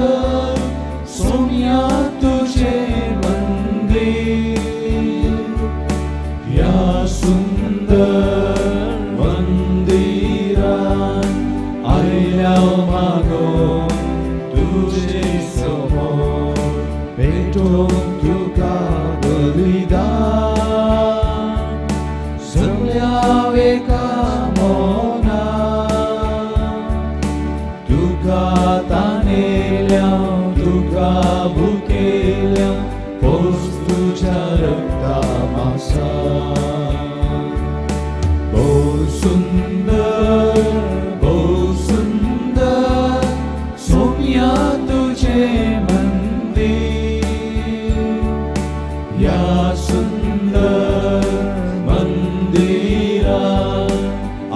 सुंदर सोम्या तुझे मंदिर, या सुंदर मंदिरान आयल्या मागो तुझे समोर पेटोवन तुका बलिदान सगल्या एका मनान तुका तानेल्या तुका भुकेल्या पोस तुझ्या रक्ता मासान. भोव सुंदर भोव सुंदर सोम्या तुझे मंदिर, या सुंदर मंदिरान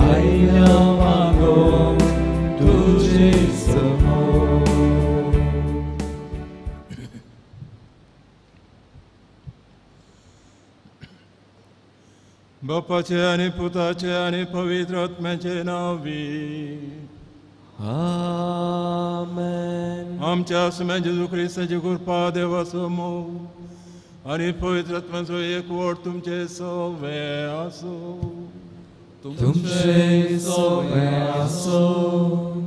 आयल्या मागो तुझे समोर. बापाचे आनी पुताचे आनी पवित्र आत्म्याचे नांवी आमेन. आमच्या सुम्या जेजू क्रिस्ताची कृपा, देवाचो मोग आनी पवित्र आत्म्याचो एकवट तुमचे सवे आसूं. तुमचे सवे आसूं.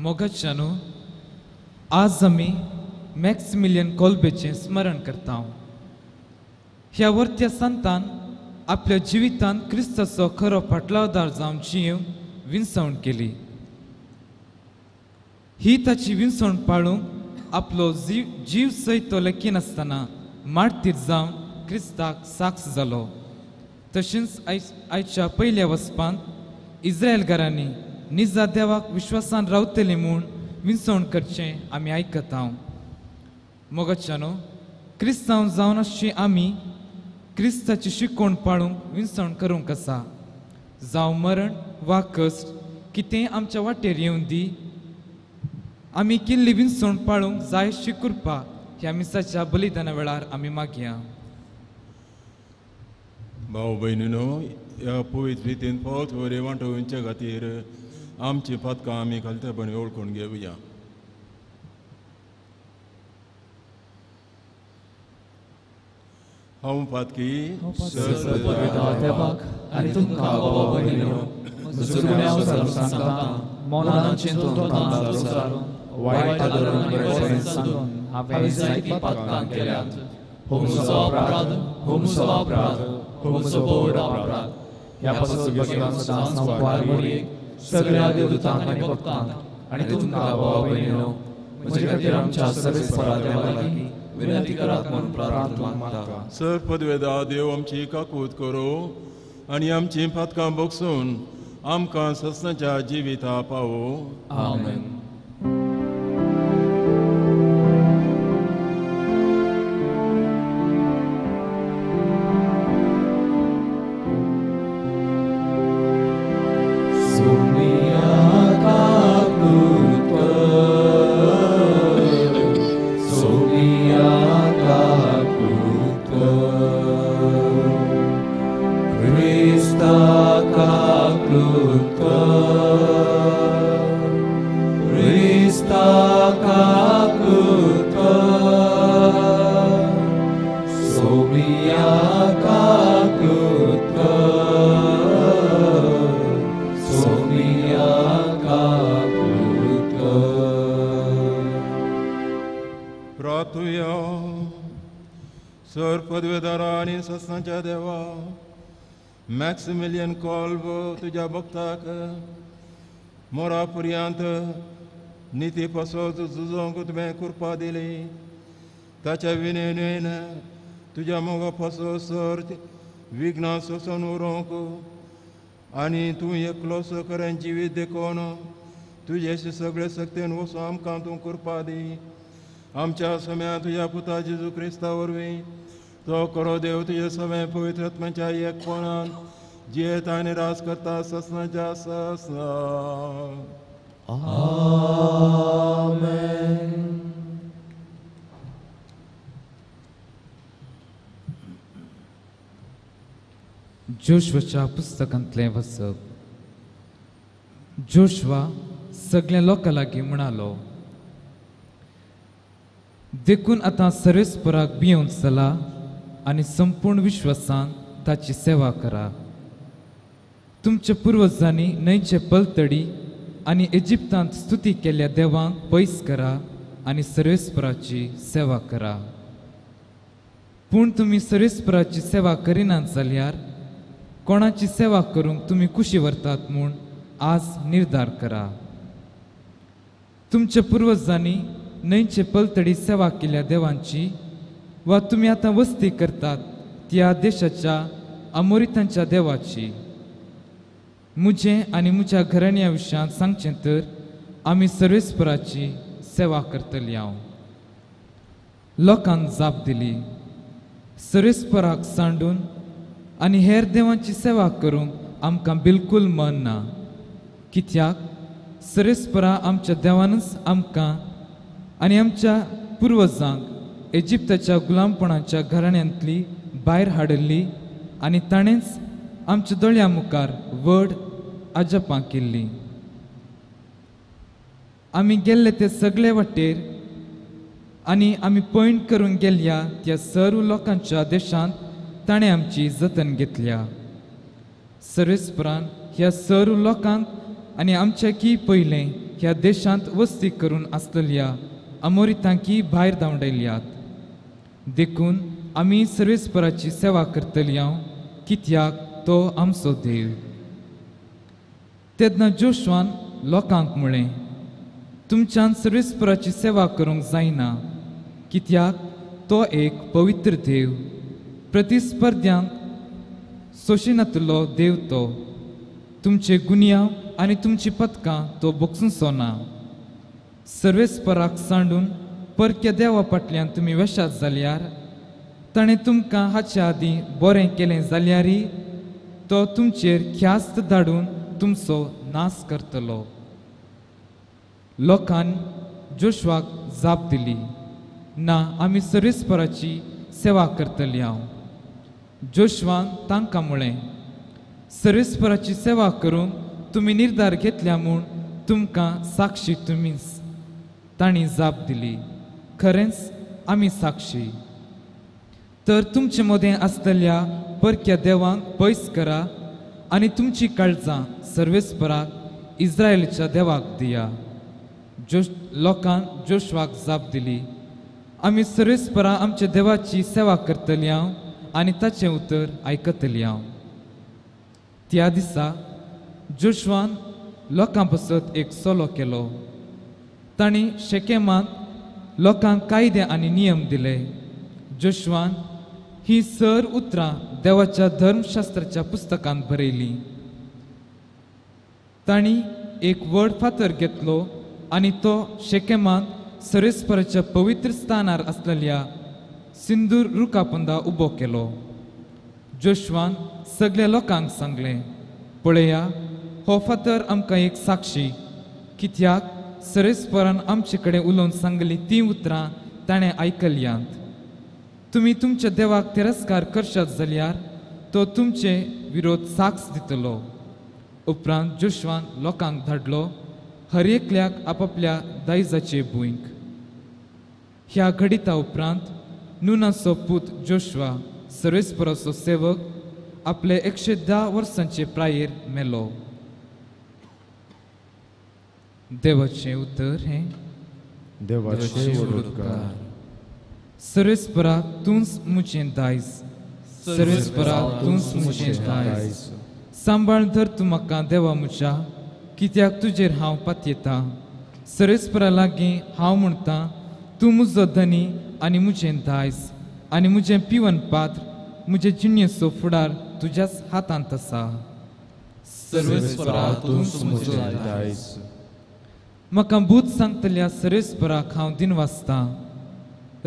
मोगाच्यानो, आज आमी मॅक्सिमिलियन कोल्बेचें स्मरण करता. ह्या वर्त्या संतान आपल्या जिवितांत क्रिस्ताचो खरो फाटलावदार जावन जियेवंक विनसवण केली. ही ताची विनसवण पाळूंक आपलो जीव सयत तो लेखिनासतना मार्तीर जावन क्रिस्ताक साक्ष जालो. तशेंच आयच्या पयल्या वचपांत इस्रायलकारांनी निजा देवाक विश्वासान रावतली म्हूण विनसवण करचें आमी आयकता. मोगाच्यानो, क्रिस्तांव जावन आसची आमी क्रिस्ताची शिकवण पाळूंक विनसवण करूंक आसा. जावं मरण वा कश्ट कितेंय आमच्या वाटेर येवन दी, आमी केल्ली विनसवण पाळूंक जाय अशी कृपा ह्या मिसाच्या बलिदाना वेळार आमी मागया. भाव भयणीनो, ह्या पवित्र रितीन फावत वरी वांटोवचे खातीर आमची पातकां आमी खालतेपणी वळखून घेवया. हांव पातकी देवाक आनी तुमकां बाबा भयणीनो म्हजो गुन्यांव सांगता, मनान चिंतून वायट धरून सांगून हांवें जायतीं पातकां केल्यांत. हो म्हजो अपराध, हो म्हजो अपराध, हो म्हजो व्हड अपराध. ह्या पासून सदांच मरयेक सगळ्या देवदूतांक आनी भक्तांक आनी तुमकां बाबा भयणीनो म्हजे खातीर आमच्या सर्वेस्परा देवा लागीं विनंती करात म्हणून प्रार्थना मागता. सर पदवेदा देव आमची काकूत करूं आनी आमची पातकां बगसून आमकां ससनाच्या जिविता पावो. आमेन. मॅक्सिमिलियन कोल्ब तुज्या भक्ताक मोरा पर्यंत निती पासत झुजोंक तुवें कृपा दिली. ताच्या विनयन तुज्या मोगा पासत सर विघ्नां सोंसून उरोंक आनी तूं एकलोस खरें जिवीत देखून तुजे सगळे सक्तेन वचून आमकां तूं कृपा दी. आमच्या सम्या तुज्या पुता जेजू क्रिस्ता वरवीं तो करो देव तुजे सगळे पवित्र आत्म्याच्या एकपणान जियेत आनी राज करता ससनाच्या ससना. आमेन. जोशुआच्या पुस्तकांतलें वचप. जोशुआ सगळ्या लोकां लागीं म्हणालो, देखून आतां सर्वेस्पराक भियोवन चला आनी संपूर्ण विश्वासान ताची सेवा करा. तुमच्या पुर्वजांनी न्हंयचे पलतडी आनी इजिप्तांत स्तुती केल्ल्या देवांक पयस करा आनी सर्वेस्पराची सेवा करा. पूण तुमी सर्वेस्पराची सेवा करिनात जाल्यार कोणाची सेवा करूंक तुमी कुशी व्हरतात म्हूण आज निर्धार करा. तुमच्या पुर्वजांनी न्हंयचे पलतडी सेवा केल्ल्या देवांची वा तुमी आतां वस्ती करतात त्या देशाच्या अमोरितांच्या देवाची. म्हजें आनी म्हज्या घराण्या विशयांत सांगचें तर आमी सर्वेस्पराची सेवा करतली. हांव लोकांक जाप दिली, सर्वेस्पराक सांडून आनी हेर देवांची सेवा करूंक आमकां बिलकूल मन ना, कित्याक सर्वेस्परा आमच्या देवानच आमकां आनी आमच्या पुर्वजांक इजिप्ताच्या गुलामपणाच्या घराण्यांतली भायर हाडिल्ली आनी ताणेंच आमच्या दोळ्यां मुखार व्हड अजापां केल्लीं. आमी गेल्ले ते सगळे वाटेर आनी आमी पयण करून गेल्ल्या त्या सर्व लोकांच्या देशांत ताणें आमची जतन घेतल्या. सर्वेस्परान ह्या सर्व लोकांक आनी आमच्या की पयलें ह्या देशांत वस्ती करून आसलेल्या अमोरितांकी भायर धांवडायल्यात. देखून आमी सर्वेस्पराची सेवा करतली हांव, कित्याक तो आमचो देव. तेन्ना जोशुआन लोकांक म्हळें, तुमच्यान सर्वेस्पराची सेवा करूंक जायना, कित्याक तो एक पवित्र देव, प्रतिस्पर्ध्यांक सोशिनातलो देव तो. तुमचे गुन्यांव आनी तुमची पदकां तो बोगसूचो ना. सर्वेस्पराक सांडून परक्या देवा फाटल्यान तुमी वेशात जाल्यार ताणें तुमकां हाचे आदीं बरें केलें जाल्यारय तो तुमचेर ख्यास्त धाडून तुमचो नाश करतलो. लोकान जोशुआक जाप दिली, ना, आमी सर्वेस्पराची सेवा करतली. हांव जोशुआन तांकां म्हळें, सर्वेस्पराची सेवा करूंक तुमी निर्धार घेतल्या म्हूण तुमकां साक्षी तुमीच. तांणी जाप दिली, खरेंच आमी साक्षी. तर तुमचे मदें आसतल्या परक्या देवांक पयस करा आनी तुमची काळजां सर्वेस्पराक इस्रायलच्या देवाक दिया. लोकान जोशुआक जाप दिली, आमी सर्वेस्परा आमच्या देवाची सेवा करतली हांव आनी ताचें उतर आयकतली हांव. त्या दिसा जोशुआन लोकां पासत एक सोलो केलो. तांणी शेकेमांत लोकांक कायदे आनी नियम दिले. जोशुआन ही सर उतरां देवाच्या धर्मशास्त्राच्या पुस्तकांत बरयलीं. तांणी एक व्हड फातर घेतलो आनी तो शेकेमांत सर्वेस्पराच्या पवित्र स्थानार आसलेल्या सिंदूर रुखापोंदा उबो केलो. जोशुआन सगळ्या लोकांक सांगलें, पळया, हो फातर आमकां एक साक्षी, कित्याक सर्वेस्परान आमचे कडेन उलोवन सांगली तीं उतरां ताणें आयकल्यांत. तुमी तुमच्या देवाक तिरस्कार करशात जाल्यार तो तुमचे विरोध साक्ष दितलो. उपरांत जोशुआन लोकांक धाडलो, हर एकल्याक आपापल्या दायजाचे भूंयक. ह्या घडिता उपरांत नुनाचो पूत जोशुआ सर्वेस्पराचो सेवक आपले 110 वर्सांचे प्रायेर मेलो. देवाचें उतर हें देवाचें उपकार. सर्वेस्परा तूंच म्हजें दायज, सर्वेस्परा तूंच म्हजें दायज. सांबाळ धर तूं म्हाका देवा म्हज्या, कित्याक तुजेर हांव पातयेतां. सर्वेस्परा लागीं हांव म्हणटा, तूं म्हजो धनी आनी म्हजें दायज आनी म्हजें पिवन पात्र, म्हजें जिणेचो फुडार तुज्याच हातांत आसा. सर्वेस्परा तूंच म्हजें दायज. म्हाका भूत सांगतल्या सर्वेस्पराक हांव दिनवासतां.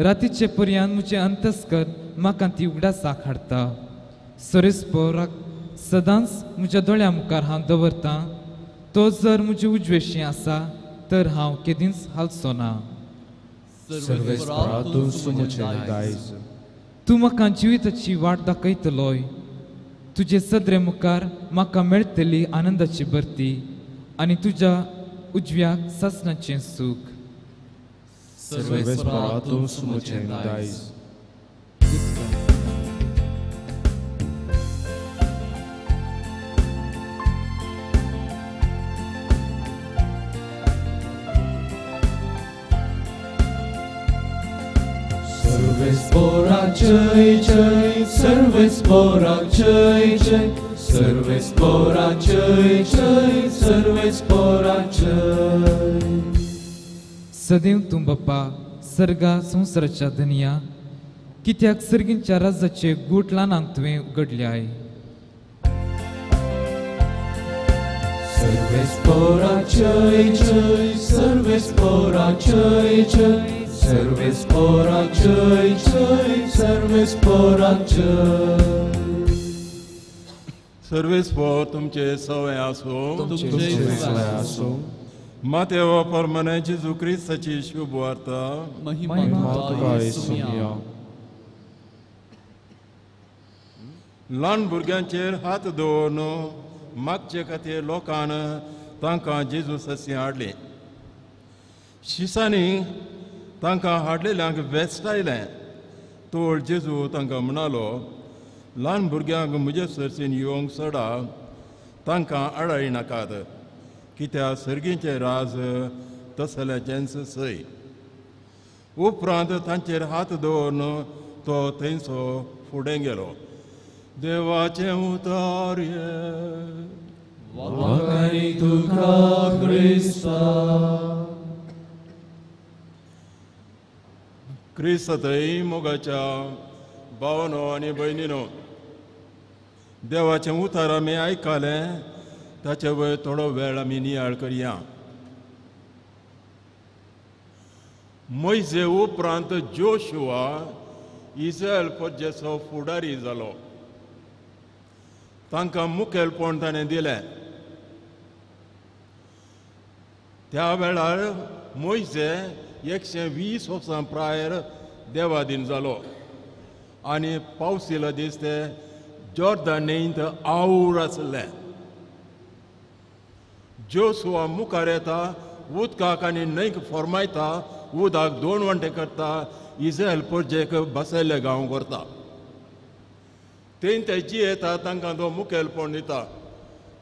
रातीचे पर्यान म्हजें अंतस्कर म्हाका ती उगडासाक हाडटा. सर्वेस्पराक सदांच म्हज्या दोळ्या मुखार हांव दवरतां. तो जर म्हजे उजवेशी आसा तर हांव केदींच हालचो ना. सर्वेस्परा तूंच म्हजें दायज. तूं म्हाका जिविताची वाट दाखयतलोय. तुजे सदरे मुखार म्हाका मेळटली आनंदाची भरती आनी तुज्या उजव्याक सासणाचें सूख. सर्वेस्परा तूंच म्हजें दायज. सर्वेस्परा जय जय, सर्वेस्परा जय जय, सर्वेस्परा जय जय, सर्वेस्परा जय. सदैव तूं बाप्पा सर्गा संवसाराच्या धनया, कित्याक सर्गींच्या राजाचे गूट ल्हानांक तुवें उगडल्याय. सर्वेस्परा जय जय, सर्वेस्परा जय जय, सर्वेस्परा जय जय, सर्वेस्परा जय. सर्वेस्पर तुमचे सवय आसूं. तुमचे सवय आसूं. मातेव परमने जेजू क्रिस्ताची शुभ वार्ता. महिमा तुका येसुया. ल्हान भुरग्यांचेर हात दवरून मागचे खातीर लोकान तांकां जेजू ससी हाडली. शिसांनी तांकां हाडलेल्यांक वेस्टायलें. तोळ जेजू तांकां म्हणालो, ल्हान भुरग्यांक म्हजे सरसीन येवंक सोडा, तांकां आडाय नाकात, कित्याक सर्गीचें राज तसल्याचेंच सय. उपरांत तांचेर हात दवरून तो थंयसो फुडें गेलो. देवाचें उतर हें. वाखाणी तुका क्रिस्ता. क्रिस्तय मोगाच्या भावनो आनी भयणीनो, देवाचें उतर आमी आयकलें, ताचे वयर थोडो वेळ आमी नियाळ करया. मोयजे उपरांत जोशुआ इस्रायल प्रजेचो फुडारी जालो. तांकां मुखेलपण ताणें दिलें. त्या वेळार मोयजे 120 वर्सां प्रायर देवादीन जालो आनी पावसिलो दीस ते जॉर्दन न्हंयंत our आसलें. जोशुआ मुखार येता, उदकाक आनी न्हंयक फॉर्मायता, उदक दोन वांटे करता, इस्रायल प्रजेक बसयल्ले गांव करता. थंय ते जियेतात, तांकां तो मुखेलपण दिता.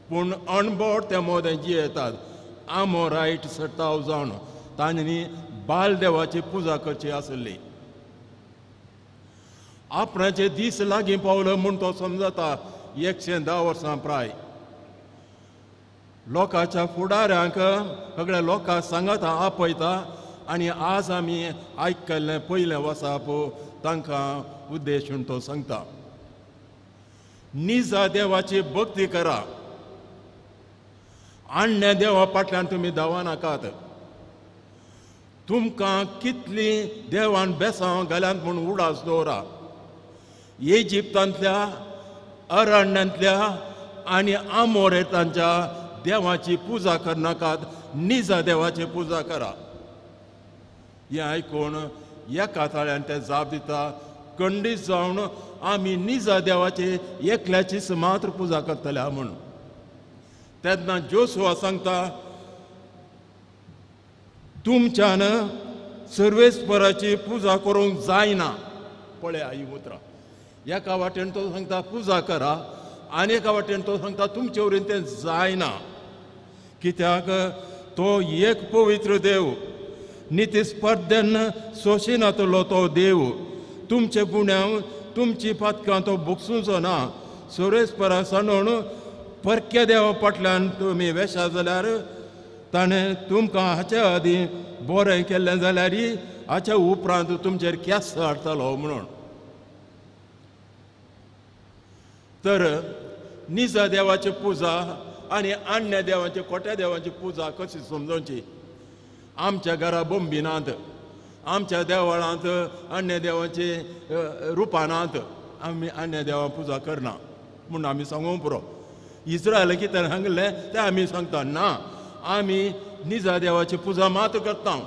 पूण अणबोड ते मोदें जियेतात. आमोरायट सताव जावन तांणी बाल देवाची पुजा करची आसली. आपणाचे दीस लागीं पावलो म्हूण तो समजता. 110 वर्सां प्राय लोकांच्या फुडाऱ्यांक सगळ्या लोकांक सांगता, आपयता आनी आज आमी आयकल्लें पयलें वसाप तांकां उद्देशून तो सांगता, निजा देवाची भक्ती करा, आणल्या देवा फाटल्यान तुमी धांवा नाकात. तुमकां कितली देवान बेसांव घाल्यात म्हूण उडास दवरा. इजिप्तांतल्या, अरण्यांतल्या आनी आमोरेतांच्या देवाची पुजा करनाकात, निजा देवाची पुजा करा. हें आयकून एका ताळ्यान ते जाप दिता, खंडीत जावन आमी निजा देवाची एकल्याचीच मात्र पुजा करतले म्हूण. तेन्ना जोशुआ सांगता, तुमच्यान सर्वेस्पराची पुजा करूंक जायना. पळया ही उतरां. एका वाटेन तो सांगता पुजा करा आनी एका वाटेन तो सांगता तुमचे वरीन तें जायना. कित्याक तो एक पवित्र देव, निती स्पर्धेन सोशिनातलो तो देव. तुमचे गुण्यांव, तुमची पातकां तो भोगसुचो ना. सर्वेस्परा सांडून परक्या देवा फाटल्यान तुमी वेशा जाल्यार ताणें तुमकां हाचे आदीं बरें केल्लें जाल्यार हाच्या उपरांत तुमचेर केस हाडटलो म्हणून. तर निजा देवाची पुजा आनी अन्य देवाची, खोट्या देवाची पुजा कशी समजोवची? आमच्या घरा बोंबिनात, आमच्या देवळांत अन्य देवाची रुपां नात, आमी अन्य देवा पुजा करना म्हूण आमी सांगूंक पुरो. इस्रायल कितें सांगलें तें आमी सांगता ना, आमी निजा देवाची पुजा मात करता.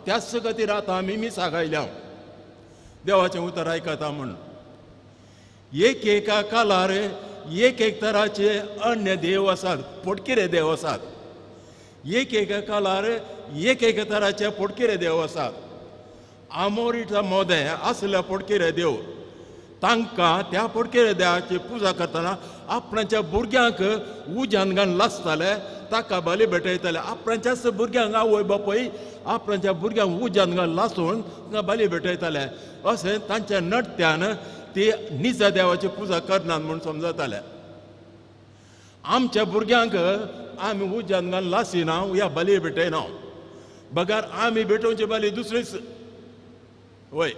त्याच खातीर आतां आमी मिसाक आयल्या, देवाचें उतर आयकता म्हूण. एक एका कालार एक एक तराचे अन्य देव आसात, पोटकिरे देव आसात. एक एका कालार एक एक तराचे पोटकिरे देव आसात. आमोरीच्या मोदें आसल्या पोटकेरे देव तांकां त्या पोटकेरे देवाची पुजा करतना आपणाच्या भुरग्यांक उज्यान घालून लासताले, ताका बली भेटयताले. आपणाच्याच भुरग्यांक आवय बापूय आपणाच्या भुरग्यांक उज्यान घालून लासून तांकां बली भेटयताले. अशें तांच्या नट्यान ती निजा देवाची पुजा करनात म्हूण समजताले. आमच्या भुरग्यांक आमी उज्यान घालून लासिना या बली भेटयना, बगर आमी भेटोवची बली दुसरीच. वय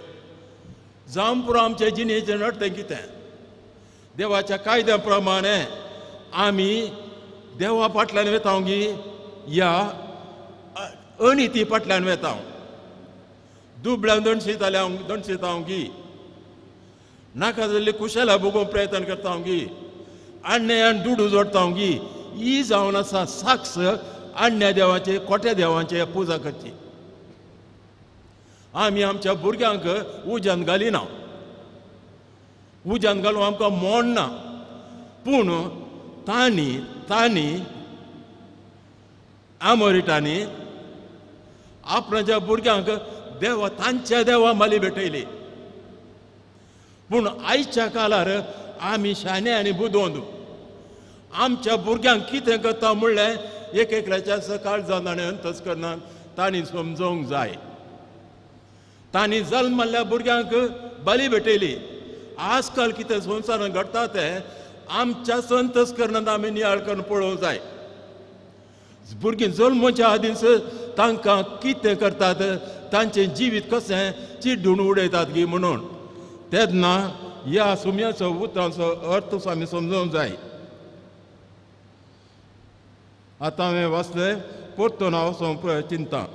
जावं पुरो आमचे जिणेचें नडतें कितें देवाच्या कायद्या प्रमाणे आमी देवा फाटल्यान वेता गी या अनिती फाटल्यान वेता. दुबळ्यान दणशिताले दणशिता गी, नाका जाल्ली कुशला भोगोवंक प्रयत्न करता गी, अन्यायान दुडू जोडटा गी, ही जावन आसा साक्ष अन्य देवाचे खोट्या देवाचे पुजा करची. आमी आमच्या भुरग्यांक उज्यान घालिना, उज्यान घालून आमकां मोड ना, पूण तांणी तांणी आमोरिटांनी आपणाच्या भुरग्यांक देवा तांच्या देवा माली भेटयली. पूण आयच्या काळार आमी शाणे आनी बुदवंत आमच्या भुरग्यांक कितें करता म्हणलें एक एकल्याच्या काळजान आनी अंतस्करणान तांणी समजोवंक जाय. तांणी जल्मल्ल्या भुरग्यांक बली भेटयली. आजकाल कितें संवसारांत घडटा तें आमच्या अंतस्करणान आमी नियाळ करून पळोवंक जाय. भुरगीं जल्मच्या आदींच तांकां कितें करतात, तांचें जिवीत कशें चिड्डून उडयतात गी म्हणून तेन्ना ह्या सुम्याचो उतरांचो अर्थ आमी समजोवंक जाय. आतां हांवें वाचलें परतून हांव सोंप चिंता.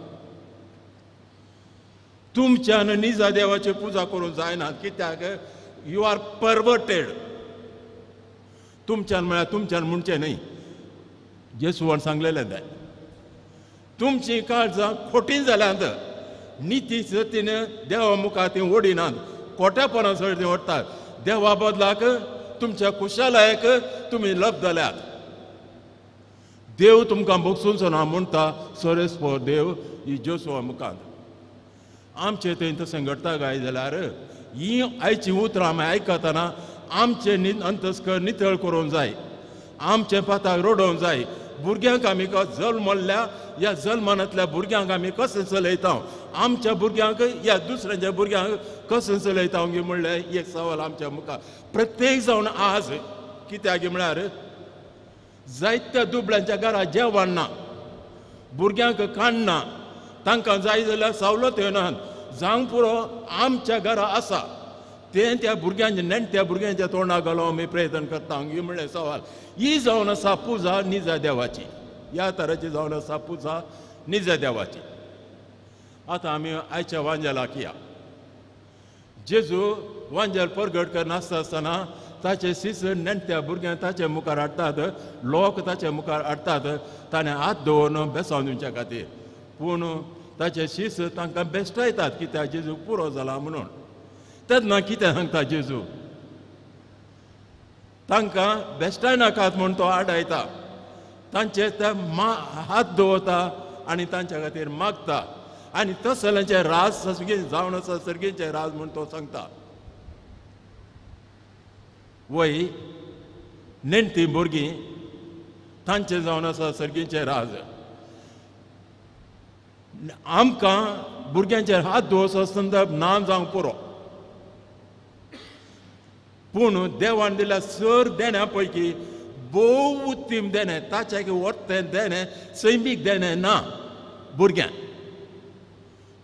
तुमच्यान निजा देवाची पुजा करूंक जायना, कित्याक you are perverted. तुमच्यान म्हळ्यार तुमच्यान म्हणचें न्हय, जेसुवान सांगलेलें तें. तुमचीं काळजां खोटी जाल्यांत, निती सतीन देवा मुखार ती ओडिनात, खोट्यापणां सर ती ओडटात. देवा बदलाक तुमच्या कुशलायक तुमी लप जाल्यात. देव तुमकां भोगसूनचो ना म्हणटा सरेस्पर देव ही जेसुवा मुखार. आमचे थंय तशें घडटा काय जाल्यार ही आयची उतरां आमी आयकतना आमचें अंतस्कर नितळ करूंक जाय, आमचें पाताक रडोवंक जाय. भुरग्यांक आमी जल्मल्ल्या ह्या जल्मनांतल्या भुरग्यांक आमी कशें चलयता, आमच्या भुरग्यांक ह्या दुसऱ्यांच्या भुरग्यांक कशें चलयता गी म्हणलें एक सवाल आमच्या मुखार प्रत्येक जावन आज. कित्याक म्हळ्यार जायत्या दुबळ्यांच्या घरा जेवण ना, भुरग्यांक काडना, तांकां जाय जाल्यार सवलत येनात. जावंक पुरो आमच्या घरा आसा तें त्या भुरग्यांच्या नेणट्या भुरग्यांच्या तोंडा घालून आमी प्रयत्न करता ही म्हणलें सवाल. ही जावन आसा पुजा निजा देवाची, ह्या तरेची जावन आसा पुजा निजा देवाची. आतां आमी आयच्या वांजेलाक या. जेजू वांजेल परगट करनासता आसतना ताचे शिस नेणट्या भुरग्यांक ताचे मुखार हाडटात, लोक ताचे मुखार हाडटात, ताणें हात दवरून बेसांव दिवच्या खातीर. पूण ताचे शिस तांकां बेश्टायतात कित्याक जेजू पुरो जाला म्हणून. तेन्ना कितें सांगता जेजू, तांकां बेश्टायनाकात म्हूण तो आडायता, तांचे ते हात दवरता आनी तांच्या खातीर मागता. आनी तसल्यांचे राज सगळीं जावन आसा सर्गींचे राज म्हूण तो सांगता. वय नेणटी भुरगीं तांचे जावन आसा सर्गींचे राज. आमकां भुरग्यांचेर हात दवरचो संदर्भ ना जावंक पुरो, पूण देवान दिल्या सर देण्या पैकी भोव उत्तीम देणें, ताच्या वरतें देणें सैमीक देणें ना भुरग्यांक.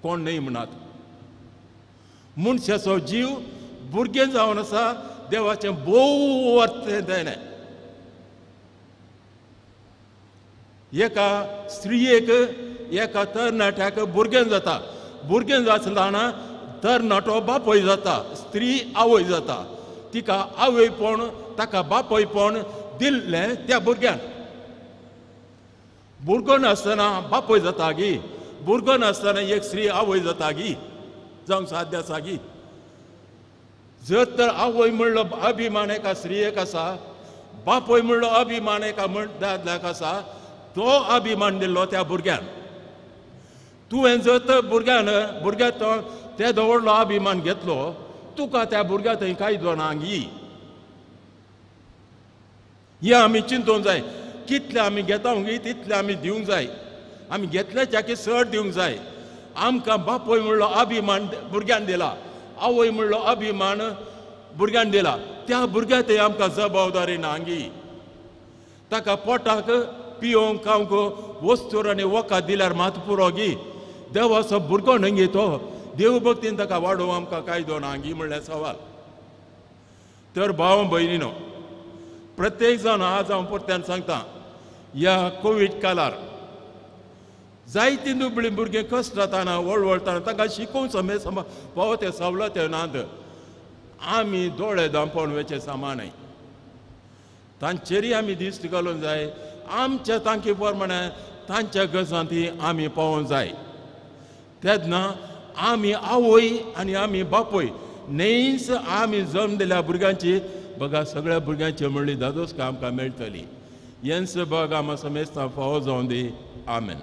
कोण न्हय म्हणात, मनशाचो जीव भुरगें जावन आसा देवाचें भोव वरतें देणें. एका स्त्रियेक एका तरणाट्याक भुरगें जाता, भुरगें जातना तरणाटो बापूय जाता, स्त्री आवय जाता. तिका आवयपण ताका बापयपण दिल्लें त्या भुरग्यान. भुरगो नासतना बापूय जाता गी, भुरगो नासतना एक स्त्री आवय जाता गी, जावंक साध्य आसा गी. जर तर आवय म्हणलो अभिमान एका स्त्रियेक आसा, बापूय म्हणलो अभिमान एका दादल्याक आसा, तो अभिमान दिल्लो त्या भुरग्यान. तुवें जर तर भुरग्यान भुरग्या तो तेदो व्हडलो अभिमान घेतलो तुका त्या भुरग्या थंय कायदो ना गी. हें आमी चिंतूंक जाय. कितले आमी घेता गी तितले आमी दिवंक जाय. आमी घेतल्याच्याकी चड दिवंक जाय. आमकां बापूय म्हणलो अभिमान भुरग्यान दिला, आवय म्हणलो अभिमान भुरग्यान दिला. त्या भुरग्या थंय आमकां जबाबदारी ना गी. ताका पोटाक पियोंक खावंक वस्तूर आनी वखद दिल्यार मात पुरो गी. देवाचो भुरगो न्हय गी तो. देवभक्तीन ताका वाडोवंक आमकां कायदो ना गी म्हणल्यार सवाल. तर भाव भयणीनो, प्रत्येक जाण आज हांव परत्यान सांगता, ह्या कोवीड काळार जायतीं दुबळीं भुरगीं कश्टताना वळवळटाना तांकां शिकोवंक समे फावो ते सवलत नात. आमी दोळे धांपोवन वचचें सामान न्हय. तांचेरय आमी दिश्ट घालूंक जाय. आमच्या तांकी प्रमाणे तांच्या गजांती आमी पावोवंक जाय. तेन्ना आमी आवय आनी आमी बापूय न्हयच आमी जल्म दिल्या भुरग्यांची बघा सगळ्या भुरग्यांची म्हणली दादोस काय आमकां मेळटली. हेंच बघ आमकां समेस्तां फावो जावं दी. आमेन.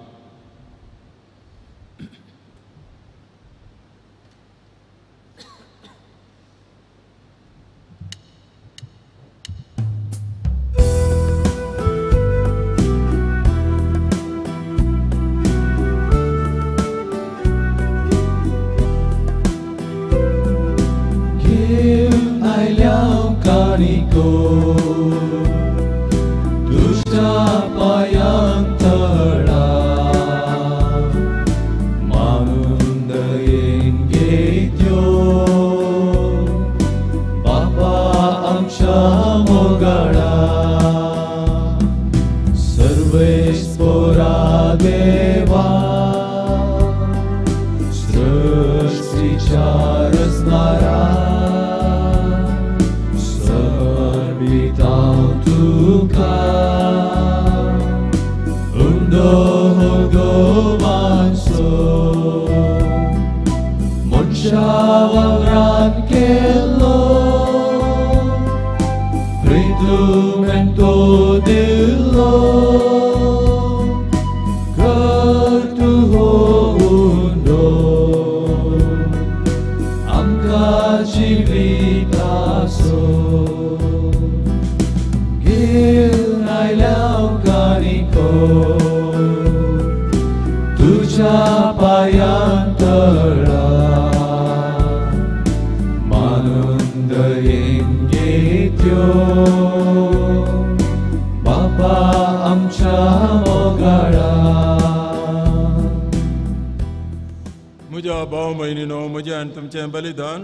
बलिदान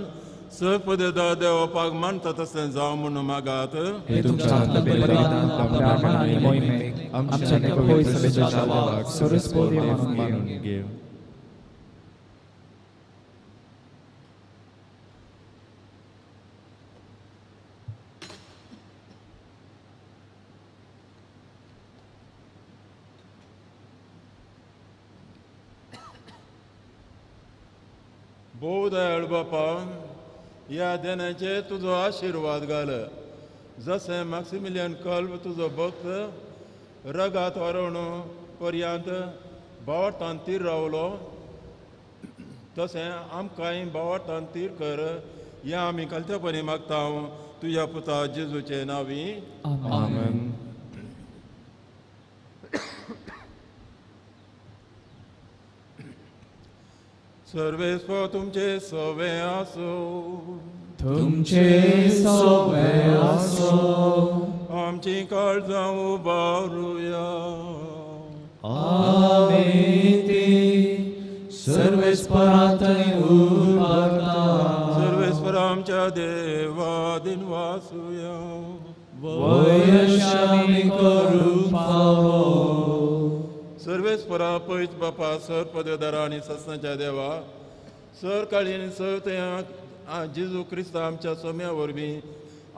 सपदा देवपाक मानता तशें जावं म्हणून मागात. भोव दयाळ बापा, ह्या देण्याचे तुजो आशिर्वाद घाल. जशें मॅक्सिमिलियन कल्ब तुजो भक्त रगात हरोवन पर्यंत भावार्थान तीर रावलो तशें आमकांय भावार्थान तीर कर. ह्या आमी खालतेपणी मागता तुज्या पुता जेजूचे नांवी. आमेन. सर्वेस्पर तुमचे सवे आसो. तुमचे सवे आसो. आमची काळजां उबारुया. आमी ती सर्वेस्परांतय उबारता. सर्वेस्पर आमच्या देवा दिनवासुया. वयशामी करूंक फावो. सर्वेस्परा पयत बापा सर पदव्यादारा आनी ससनाच्या देवा सर काळीन सर थंय जेजू क्रिस्ता आमच्या सोम्या वरवीं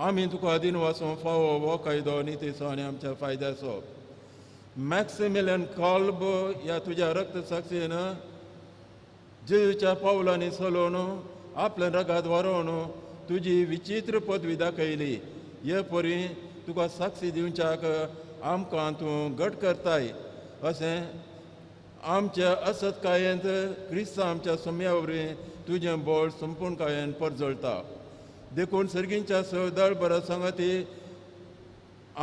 आमी तुका दिनवासूंक फावो हो कायदो नितीचो आनी आमच्या फायद्याचो. मॅक्सिमिलियन कॉल्ब ह्या तुज्या रक्त साक्षीन जेजूच्या पावलांनी चलोवन आपल्या रगात वारोवन तुजी विचित्र पदवी दाखयली. हे परी तुका साक्षी दिवच्याक आमकां तूं घट करताय अशें आमच्या असत्कायेंत क्रिस्ता आमच्या सम्या वरवीं तुजें बळ संपूर्णकायेन परजळटा. देखून सर्गींच्या सदळ बरा सांगाती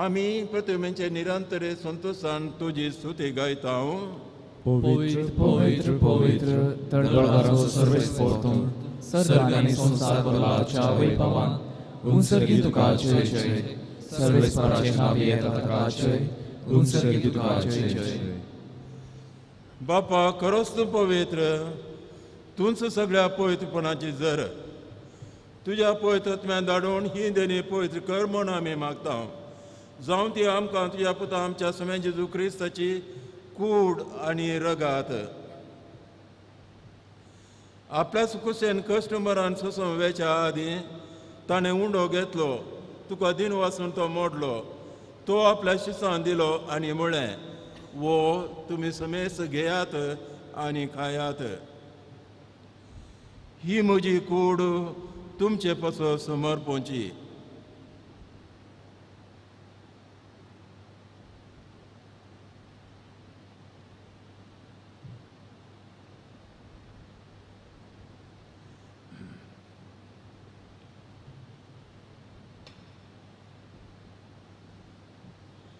आमी प्रतिमेचे निरंतर संतोशान तुजी स्तुती गायता. पवित्र पवित्र पवित्र तळबळाचो सर्वेस्पोर्तून सर्ग आनी संवसार भरलाच्या वैभवान उंसर्गी तुका जय जय. सर्वेस्पराचें नांव येता ताका जय. उंसर्गी तुका जय जय. बापा खरोच तूं पवित्र, तूंच सगळ्या पवित्रपणाची जर. तुज्या पवित्रत्म्यान धाडून ही देणी पवित्र कर म्हूण आमी मागता. जावं ती आमकां तुज्या पुता आमच्या समे जेजू क्रिस्ताची कूड आनी रगात. आपल्याच कुशेन कस्टमरान सोसून वेच्या आदीं ताणें उंडो घेतलो, तुका दिन वासून तो मोडलो, तो आपल्या शिसान दिलो आनी म्हळें, वो तुमी समेस्त घेयात आनी खायात. ही म्हजी कूड तुमचे पासत समर्पणची.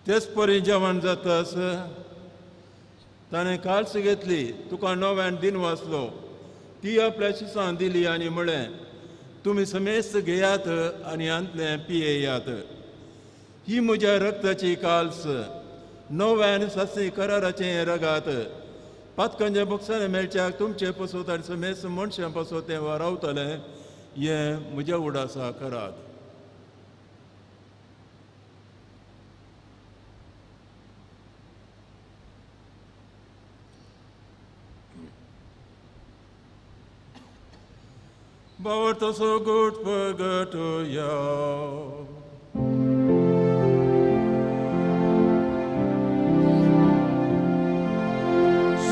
तेच परी जेवण जातास ताणें काळस घेतली, तुका नव्यान दिन वाचलो, ती आपल्या शिसान दिली आनी म्हळें, तुमी समेस्त घेयात आनी हांतलें पियेयात. ही म्हज्या रक्ताची काल्स, नव्यान सासणी कराराचें रगात. पातकांच्या बक्षाने मेळच्याक तुमचे पासत आनी समेस्त मनशां पासत तें वारावतलें, हें म्हज्या उडासा करात. Bawat so good pagatuya.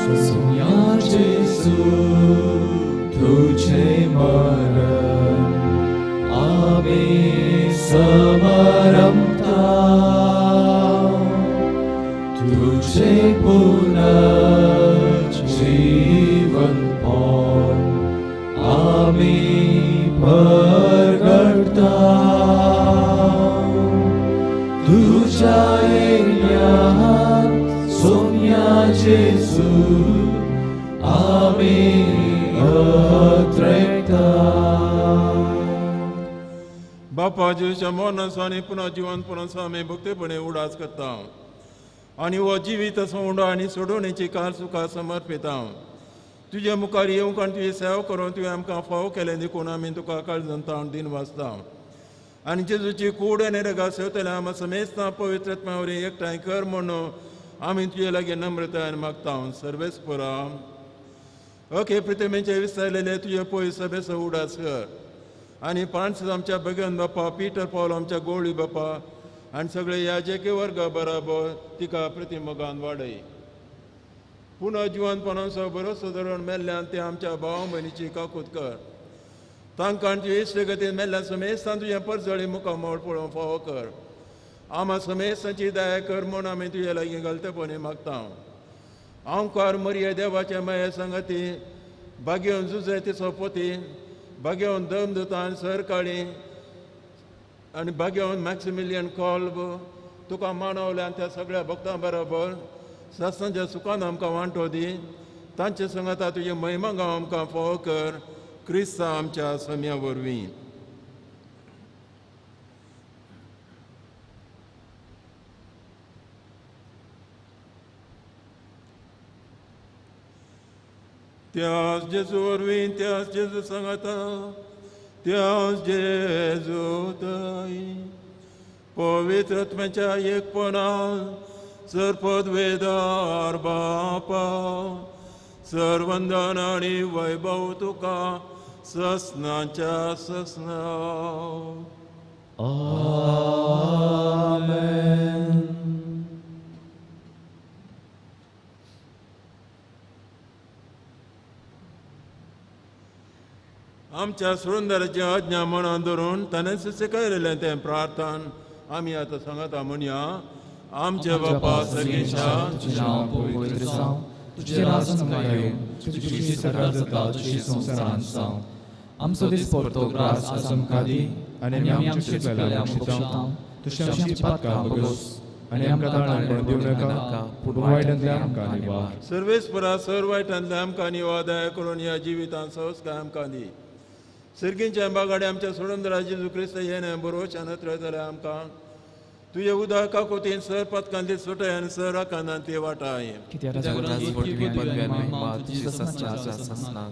Sonia Jesu, तुझे मरण आमी समरमता, तुझे पुनर्जीवन पण आमी परगडता. तुझ्या येण्यात सोन्या जेजू आमी अत्रेकता. बापा जेजूच्या मरणाचो आनी पुनः जिवनपणाचो आमी भक्तीपणे उडास करता आनी हो जिवीत असो उंडो आनी सोडोवणेची काल तुका समर्पिता. तुज्या मुखार येवंक आनी तुजी सेवा करून तुवें आमकां फावो केलें देखून आमी तुका काळजान ताण दिन वाचता. आनी जेजूची कूड आनी रगात सेवतले आमकां समेस्तां पवित्रत्मा वरवीं एकठांय कर म्हणून आमी तुजे लागीं नम्रतायेन मागता. सर्वेस्परा ओके प्रतिमेचे विसरलेले तुजे पय सभेचो उडास कर आनी फ्रांसीस आमच्या भगवन बापा, पीटर पावल आमच्या गोळी बापा आनी सगळे याजकी वर्गा बराबर तिका प्रतिमोगान वाडय. पुनः जिवनपणाचो भरोसो धरून मेल्ल्यान ते आमच्या भाव भयणीची काकूत कर. तांकां तुजे इश्टगतीन मेल्ल्या समेस्तान तुजें परजळी मुखामळ पळोवंक फावो कर. आमा समेस्तांची दया कर म्हूण आमी तुजे लागीं गलतेपणी मागता. आमकार मरिया देवाच्या माये सांगाती बागेवन जुजे तिचो पोती, बागेवन दम दुतान सरकाळी आनी बागेवन मॅक्सिमिलियन कॉल्ब तुका मानवल्यान त्या सगळ्या भक्तां बरोबर सासणाच्या सुखान आमकां वांटो दी. तांचे संगाता तुजे महिमा गांव आमकां फावो कर, क्रिस्ता आमच्या सम्या वरवीं. त्याच जेजू वरवीं, त्याच जेजू सांगाता, त्याच जेजू ताई पवित्र आत्म्याच्या एकपणान सर्पद्वेदार बापा सर्वंदन आनी वैभव तुका ससनाच्या ससना. आमेन. आमच्या सुरुंदराची आज्ञा मनान धरून ताणें शिकयलेलें तें प्रार्थन आमी आतां सांगता म्हणया. आमच्या बापा सगळींच्या तुजें नांव पवित्र जावं, तुजें राज आमकां येवं, तुजी इत्सा सरकार जाता तशी संवसारांत जावं. आमचो दिसपडतो ग्रास आज आमकां दी आनी आमी आमचे चुकलेल्या आमकां तशें आमची पातकां भोगोस आनी आमकां ताणपण दिवं नाका, पूण वायटांतल्यान आमकां निवार. सर्वेस्परा सर वायटांतल्यान आमकां निवार, दया करून ह्या जिवितांत संस्कार आमकां दी. सर्गींच्या बागाडे आमच्या सोडंदरा जेजू क्रिस्त येणे बरोवच्या नत्र जाल्यार आमकां तुजे उदक काकुतीन सर पातकांतली सुटय आनी सर आकांतांतली वाटाय.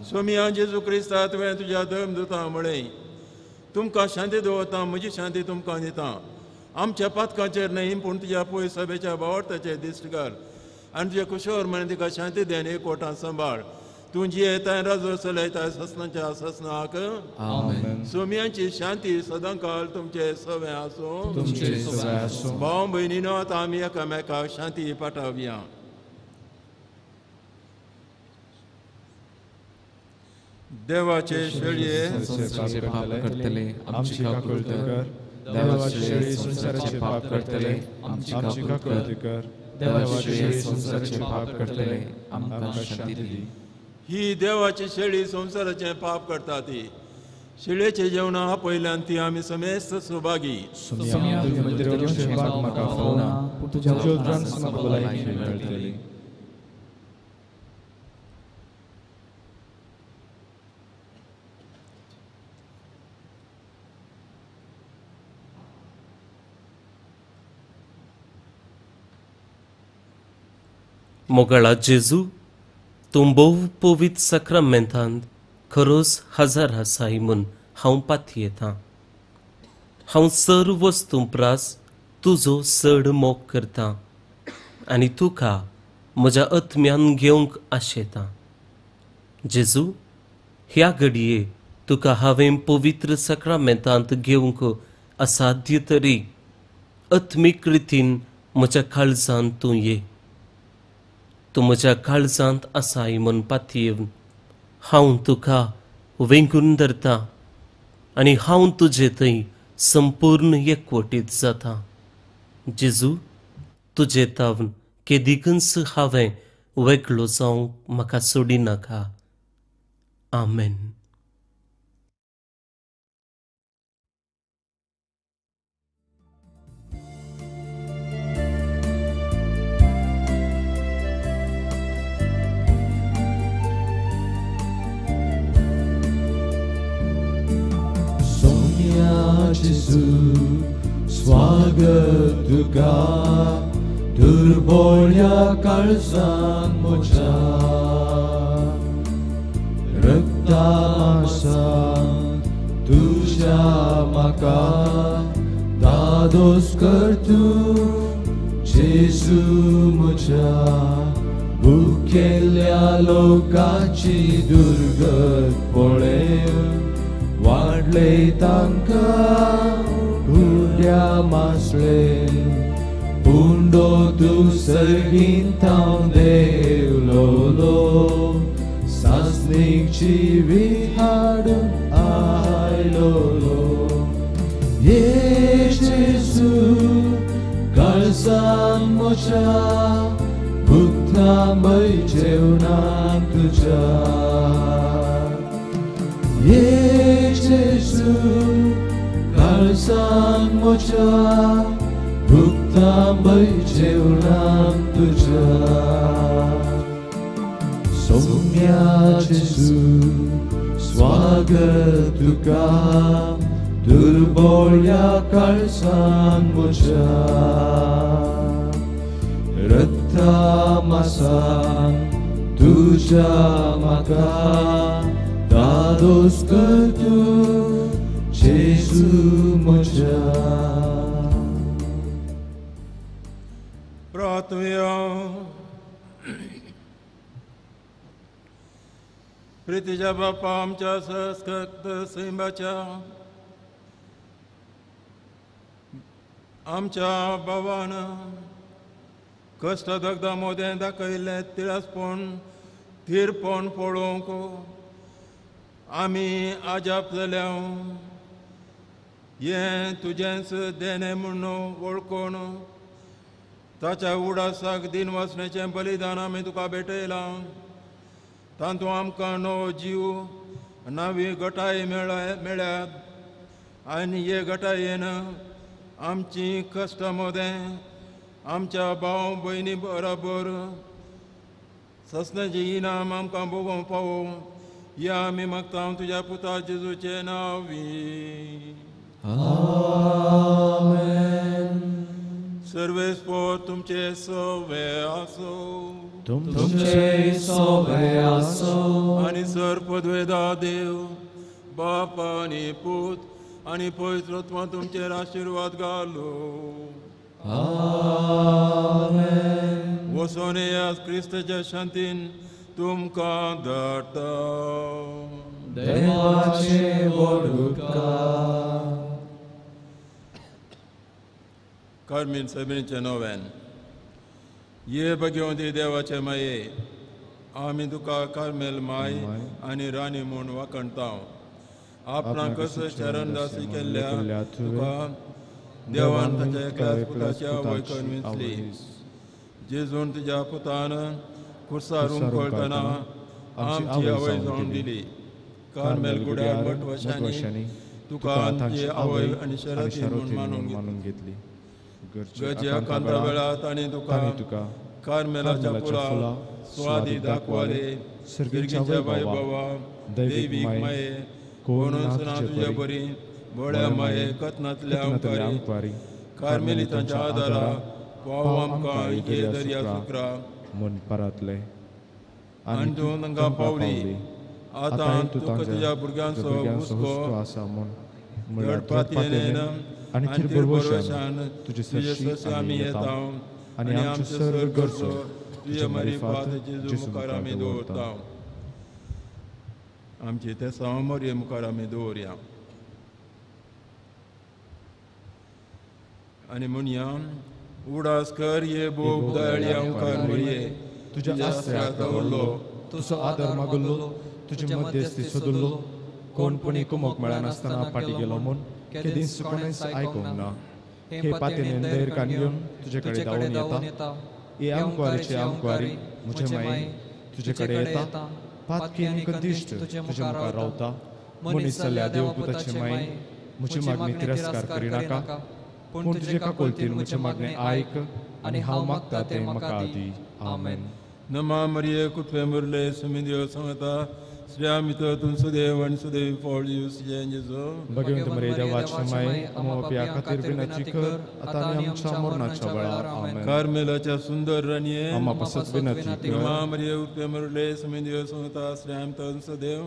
सोमिया जेजू क्रिस्ता, तुवें तुज्या धर्मदुतां म्हळें, तुमकां शांती दवरता, म्हजी शांती तुमकां दिता. आमच्या पातकांचेर न्हय पूण तुज्या पय सभेच्या बावडताचेर दिश्ट घाल आनी तुज्या कुशोर म्हण तिका शांती दी आनी एकवटान सांबाळ. तूं जियेता राजो चलयता ससनाच्या ससनाक. सोम्यांची शांती सदांकाल तुमचे सवे आसूं. भाव भयणीनो, आतां आमी एकामेकाक शांती पाठोवया. देवाचे शेळये पाप करतले आमची काकुळट कर, देवाचे शेळये संवसाराचे पाप करतले आमची काकुळट कर, देवाचे शेळये संवसाराचे पाप करतले आमकां शांती दी. ही देवाची शेळी संवसाराचें पाप करता ती शेळयेचें जेवणां आपयल्यान ती आमी समेस्त सौभागी. मोगाळा जेजू, तूं भोव पवित्र साक्रामेंतांत खरोच हजार आसाय म्हूण हांव पातयेतां. हांव सर वस्तूं प्रास तुजो चड मोग करतां आनी तुका म्हज्या आत्म्यान घेवंक आशेतां. जेजू, ह्या घडये तुका हांवें पवित्र साक्रामेंतांत घेवंक असाध्य तरी आत्मीक रितीन म्हज्या काळजांत तूं ये. तूं म्हज्या काळजांत आसाय म्हूण पातयेवन हांव तुका वेंगून धरता आनी हांव तुजे थंय संपूर्ण एकवटीत जाता. जेजू, तुजे तावन केदिकूच हांवें वेगळो जावंक म्हाका सोडिनाका. आमेन. जेजू स्वागत तुका, दुर्बोळ्या काळजान म्हज्या रक्ता मासान तुज्या म्हाका दादोस कर तूं जेजू म्हज्या. भुकेल्ल्या लोकाची दुर्गत पळेवन वाडले तांकां उड्या मासळे, पुंडो तूं सर्गीन थावन देवलोलो, सासणीक जिवीत हाडून आयलोलो. ये जेजू काळजान म्हज्या भुकता म्हय जेवणाक तुज्या. ये जेजू काळजान म्हज्या भुकता म्हय जेवणाक तुज्या. सोम्या जेजू स्वागत तुका, दुर्बोळ्या काळजान म्हज्या रक्ता मासान तुज्या म्हाका दादोस कर तूं जेजू म्हज्या. प्रार्थुया. प्रितीच्या बापा, आमच्या संस्कृत सैमाच्या आमच्या बाबान कश्ट दगदा मोदें दाखयल्लें तिळसपण थीरपण पळोवंक आमी आजाप जाल्या. हें तुजेंच देणें म्हूण वळखून ताच्या उडासाक दिन वासण्याचें बलिदान आमी तुका भेटयलां. तातूंत आमकां नवो जीव नवी गटाय मेळ्ळ्यात आनी हे गटायेन आमची कश्टां मदें आमच्या भाव भयणी बराबर ससनाचें इनाम आमकां भोगोवंक पावो या आमी मागता तुज्या पुता जेजूचें नांवी. आमेन. सर्वेस्पोर तुमचे सवे आसो. तुमचे सवे आसो. आनी सर पदवेदा देव बाप आनी पूत आनी पवित्र आत्मा तुमचेर आशिर्वाद घालो. आमेन. वसोन येयात क्रिस्ताच्या शांतीन तुमकां धाडटा. देवाचे व्हड उपकार. कार्मीन सबरीचें नोवेन. ये भगवंती देवाचे माये, आमी तुका कार्मेल माय आनी राणी म्हूण वाखणता. आपणाक कसो शरणदासी केल्ल्या तुका देवान ताच्या एकल्याच पुताची आवय करून विंचली. जेजून तुज्या पुतान खुर्सार हुमकळटना आमची आवय जावन दिली. कार्मेल गुड्यार भटवशांनी तुका आमची आवय आनी शरती म्हूण मानून घेतली. गरजे कांता वेळार तांणी तुका कार्मेलाच्या फुलां स्वादी दाखवाले. सर्गीच्या वैभवा दैवीक माये कोणूच ना तुजे बरी बळ्या माये कथनांतल्या अंकारी कार्मेलितांच्या आदारा पाव आमकां ये दर्या सुक्रा म्हूण परतले. आनी तूं तांकां पावली. आतां तुका तुज्या भुरग्यांचो हुस्को आसा म्हूण धडपातयेन आनी तिरभरवशान तुजे सरशी आमी येता आनी आमच्यो सर्व गरजो तुजे मारिफात जेजू मुखार आमी दवरता. आमची ते सामोर्य मुखार आमी दवरया आनी म्हणया उडास कर ये बोब दयाळी मुखार मरये तुज्या आश्रयाक दवरलो तुजो आदर मागल्लो तुजे मध्यस्थी सोदल्लो कोण पुणी कुमोक मेळनासतना फाटीं गेलो म्हूण केदींच कोणेंच आयकूंक ना. हे पातेनेन धैर्य कान घेवन तुजे कडेन धांवून येता. हे आमकारीचे आमकारी म्हजे माये तुजे कडेन येता. पातकी आनी कदिश्ट तुजे मुखार रावता. मनीस जाल्ल्या देवपुताचे माये म्हजी मागणी तिरस्कार करिनाका, पूण तुजे काकुळतीन म्हजें मागणें आयक आनी हांव मागता तें म्हाका दी. आमेन. नमा मरिये कुटवे मुरले सुमिदेव सांगता श्री तूं सुदेव आनी सुदेवी फळ जेजू. भगवंत मरिये देवाचे माये आमच्या पाप्यां खातीर विनंती कर आतां आनी आमच्या मरणाच्या वेळार. आमेन. कार्मेलाच्या सुंदर राणये आमच्या पासत विनंती कर. नमा मरिये कुटवे मुरले सुमिदेव सांगता श्री तूं सुदेव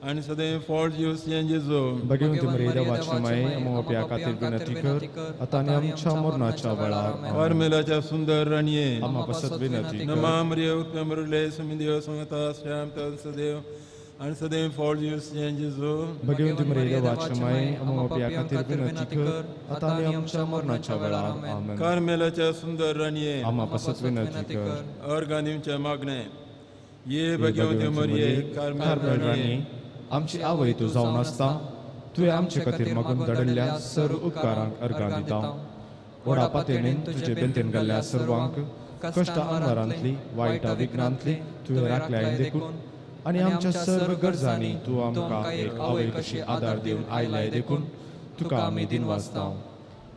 आनी सदैव फळ जेजू. भगवंत मरिये देवाचे माये आमच्या पाप्यां खातीर विनंती कर आतां आनी आमच्या मरणाच्या वेळार. कार्मेलाच्या सुंदर राणये आमच्या पासत विनंती कर. नमा मरिये कुटवे मुरले सुमिदेव सांगता श्री तूं सदैव आनी सदैव फळ जेजू. भगवंत मरिये देवाचे माये आमच्या पाप्यां खातीर विनंती कर आतां आनी आमच्या मरणाच्या वेळार. आमेन. कार्मेलाच्या सुंदर राणये आमच्या पासत विनंती कर. अर्गां दिवचें मागणें. ये भगवंती मरिये कार्मेल राणये आमची आवय तूं जावन आसता. तुवें आमचे खातीर मागून धाडिल्ल्या सर्व उपकारांक अर्गां दिता. व्हडा पातेणेन तुजे बेंतेन घाल्ल्या सर्वांक कश्टां अंधारांतली वायटा विघ्नांतली तुवें राखल्याय देखून आनी आमच्या सर्व गरजांनी तूं आमकां एक आवय कशी आदार दिवन आयल्याय देखून तुका आमी दिनवासता.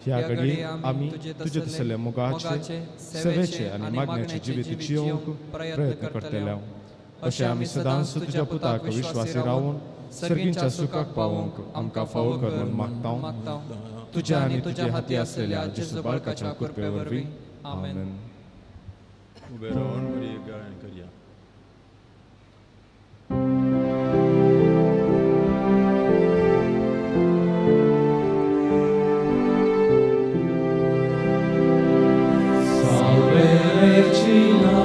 ह्या घडये आमी तुजे तसले मोगाचे सेवेचे आनी मागण्याचे जिवीत जियोवंक प्रयत्न करतले. अशें आमी सदांच तुज्या पुताक विश्वासी रावून सर्गींच्या सुखाक पावोवंक आमकां फावो कर म्हूण मागता. तुज्या आनी तुज्या हाती आसलेल्या जेजू बाळकाच्या कृपे वरवीं. आमेन. उबे रावन बरी गायन करया. Salve Regina,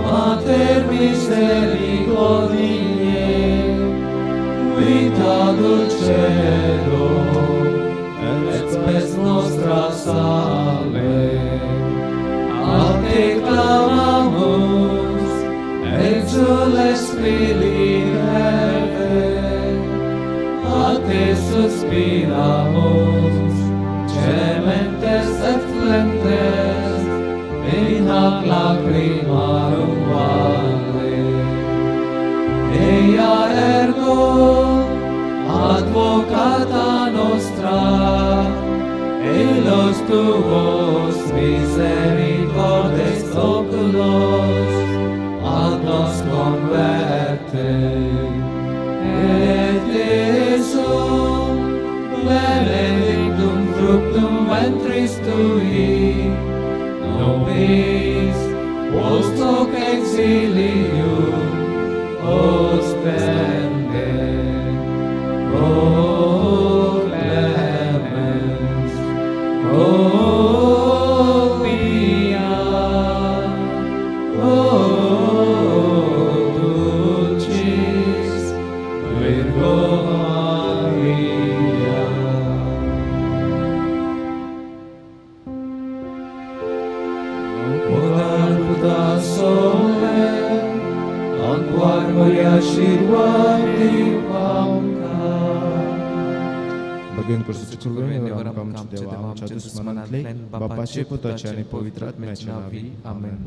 Mater misericordiae, vita dulcedo, et spes nostra salve. A te clamamus, exules filii Eve, a te suspiramus, gementes et flentes, Filio ostende, O clemens, O pia, O dulcis Virgo Maria. Mogal sole, Anquar Maria आशीर्वाद दिवंका. भगीन देवा आमच्या दुस्मनांतले बापाचे पुताचे आनी पवित्र आत्म्याचे नांवी आमेन.